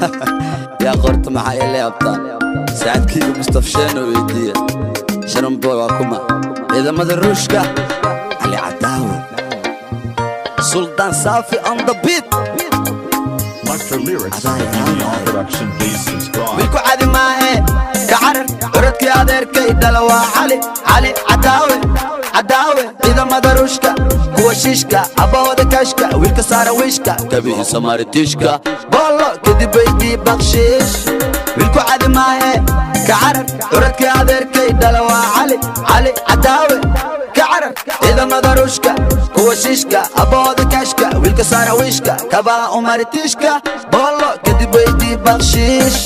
Yaa qorta maxaa ila yaabtaan? Saacadkayga Mustafsheeno weydiiya. Sharanboy waa kuma? Ciidamada Ruushka, Cali Cadaawe, Suldaan Saafi on the beat. Like for lyrics and the VDR production, please subscribe. Wiilku cadi maahe, ka carar. Curadkii adeerkay dhala waa Cali, Cali Cadaawe, Cadaawe. Ciidamada Ruushka, kuwa shiishka, abbahooda kashka, wiilka saara wiishka, kabihiisa maaritiishka, boolo kadib weydii bakshiish. Wiilku cadi maahe, ka carar. Curadkii adeerkay dhala waa Cali, Cali Cadaawe, ka carar. Ciidamada Ruushka, kuwa shiishka, abbahooda kashka, wiilka saara wiishka, kabaha umaritiishka, boolo kadib weydii bakshiish.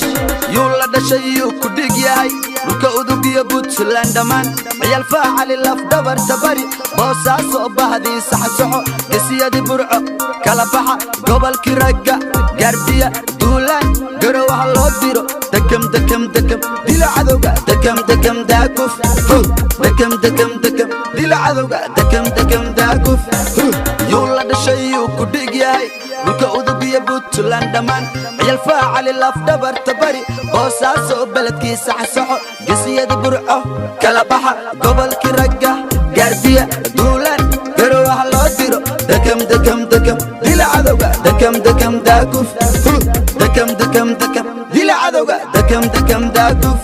Yuu la dhashay? Yuu ku dhig yahay? Dhulka Udug iyo Puntland dhammaan ciyaal Faacali, lafdhabar tabari, Boosaaso bahdii saxsoxo, gesiyadii Burco kala baxa, gobolkii ragga Gaardiya, duulaan Garowaha loo diro. Dekam dekam dekam, dila cadowga, dekam dekam daakuf, dekam dekam dekam, dila cadowga, dekam dekam daakuf. Yuu la dhashay? Yuu ku dhig yahay? Dhulka Udug iyo Puntland dhammaan ciyaal Faacali, lafdhabar tabari, Boosaaso beledkiisa xasoxo, gesiyada Burco kala baxa, gobolkii ragga Gaardiya, duulaan Garowaha loo diro. Dekam dekam dekam, dila cadowga, dekam dekam daakuf, dekam dekam dekam, dila cadowga, dekam dekam daakuf.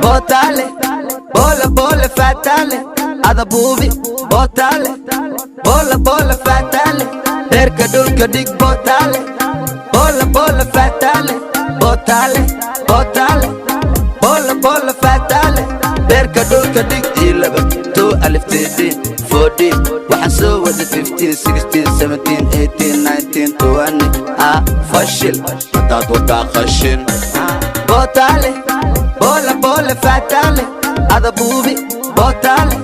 Bootaale boola boola faataale adabuubi, bootaale boola boola faataale, dheerka dhulka dhig. Bootaale boola boola faataale, bootaale bootaale boola boola faataale, dheerka dhulka dhig. Iyo laba 12 13 14, waxaan soo wada 15 16 17 18 19 20. Ah, fashil haddaad wadaa qashin. Bootaale boola boola faataale adabuubi, bootaale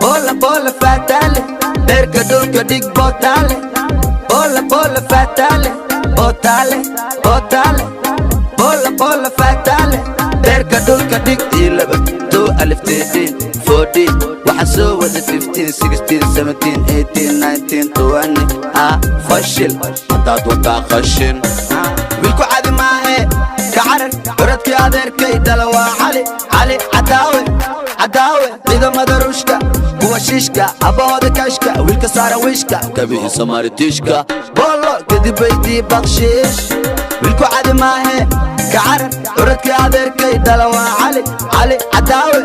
boola boola faataale, dheerka dhulka dhig. Bootaale boola boola faataale, bootaale bootaale boola boola faataale, dheerka dhulka dhig. Iyo laba 12 13 14, waxaan soo wada 15 16 17 18 19 20. Ah, fashil haddaad wadaa qashin. Wiilku cadi maahe, ka carar. Curadkii adeerkay dhala waa Cali, Cali Cadaawe, Cadaawe. Ciidamada Ruushka, kuwa shiishka, abbahooda kashka, wiilka saara wiishka, kabihiisa maaritiishka, boolo kadib weydii bakshiish. Wiilku cadi maahe, ka carar. Curadkii adeerkay dhala waa Cali, Cali Cadaawe,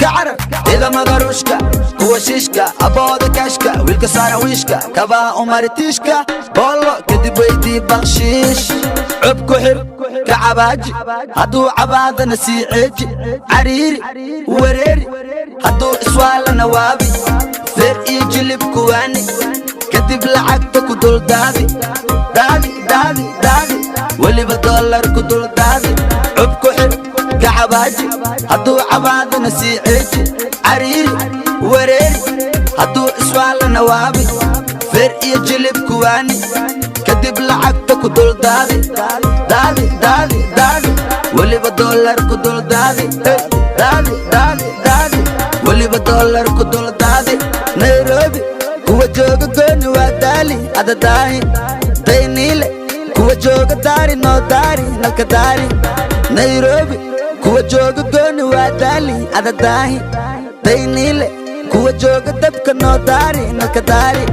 ka carar. Ciidamada Ruushka, kuwa shiishka, abbahooda kashka, wiilka saara wiishka, kabaha umaritiishka, boolo kadib weydii bakshiish. Cub ku xir, ka cabaaji, hadduu cabaadana sii ceeji, cariiri wareeri, hadduu iswaalana waabi, feer iyo jilib kuwaani, kadib lacagta ku dul daadi, daadi daadi daadi, weliba dollar ku dul daadi. Cub ku xir, ka cabaaji, hadduu cabaadana sii ceeji, cariiri wareeri, hadduu iswaalana waabi, feer iyo jilib kuwaani, kadib lacagta ku dul daadi, daadi daadi daadi, weliba dollar ku dul daadi, daadi daadi daadi, weliba dollar ku dul daadi. Nairobi kuwa jooga gooni waa daali adadaahi, Dayniile kuwa jooga daari noo daari nalka daari. Nairobi kuwa jooga gooni waa daali adadaahi, Dayniile kuwa jooga dabka noo daari nalka daari.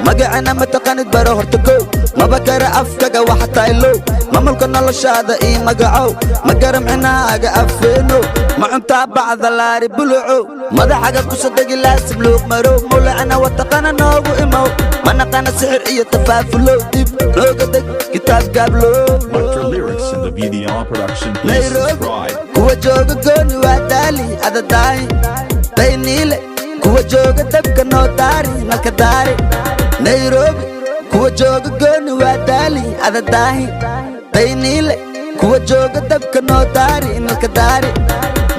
Magacana ma taqanid? Baro horta kow. Maba kara afkaga waxa tahay low. Mamulka noloshaada ii magacow, ma garamcinaaga afeenow, ma cuntaa bacda laari bulucow, madaxaga kusadegi laasim luuq marow. Mawlacana wataqana noogu imow, ma naqana sixir iyo tafaafulow, dib nooga deg kitaab gaablow. Like for lyrics in the VDR production, please Nairobi subscribe. kuwa jooga gooni waa daali adadaahi, Dayniile kuwa jooga dabka noo daari nalka daari. Nairobi kuwa jooga gooni waa daali adadaahi, Dayniile kuwa jooga dabka noo daari nalka daari.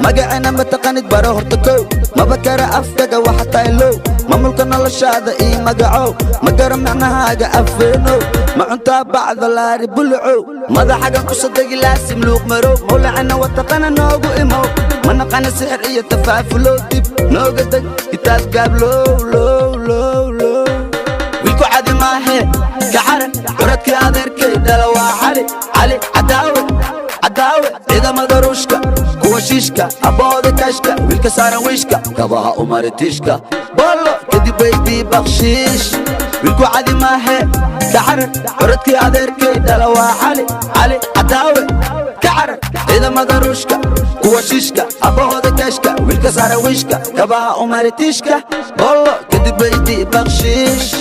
Magacana ma taqanid? Baro horta kow. Maba kara afkaga waxa tahay low. Mamulka noloshaada ii magacow, ma garo micnahaaga afeenow, ma cuntaa bacda laari bulucow, madaxaga kusadegi laasim luuq marow. Mawlacana wataqana noogu imow, ma naqana sixir iyo tafaafulow, dib nooga deg kitaab gaablow low low low. Wiilku cadi maahe, Kacarar, curadkii adeerkay dhala waa Cali, Cali Cadaawe, Cadaawe. Ciidamada Ruushka, kuwa shiishka, abbahooda kashka, wiilka saaran wiishka, kabaha umaritiishka, bollo kadib weydii bakshiish, wiilku cadi maahe. Kacarar, curadkii adeerkay dhala waa Cali, Cali Cadaawe. Kacarar, ciidamada Ruushka, kuwa shiishka, abbahooda kashka, wiilka saaran wiishka, kabaha umaritiishka, bollo kadib weydii bakshiish.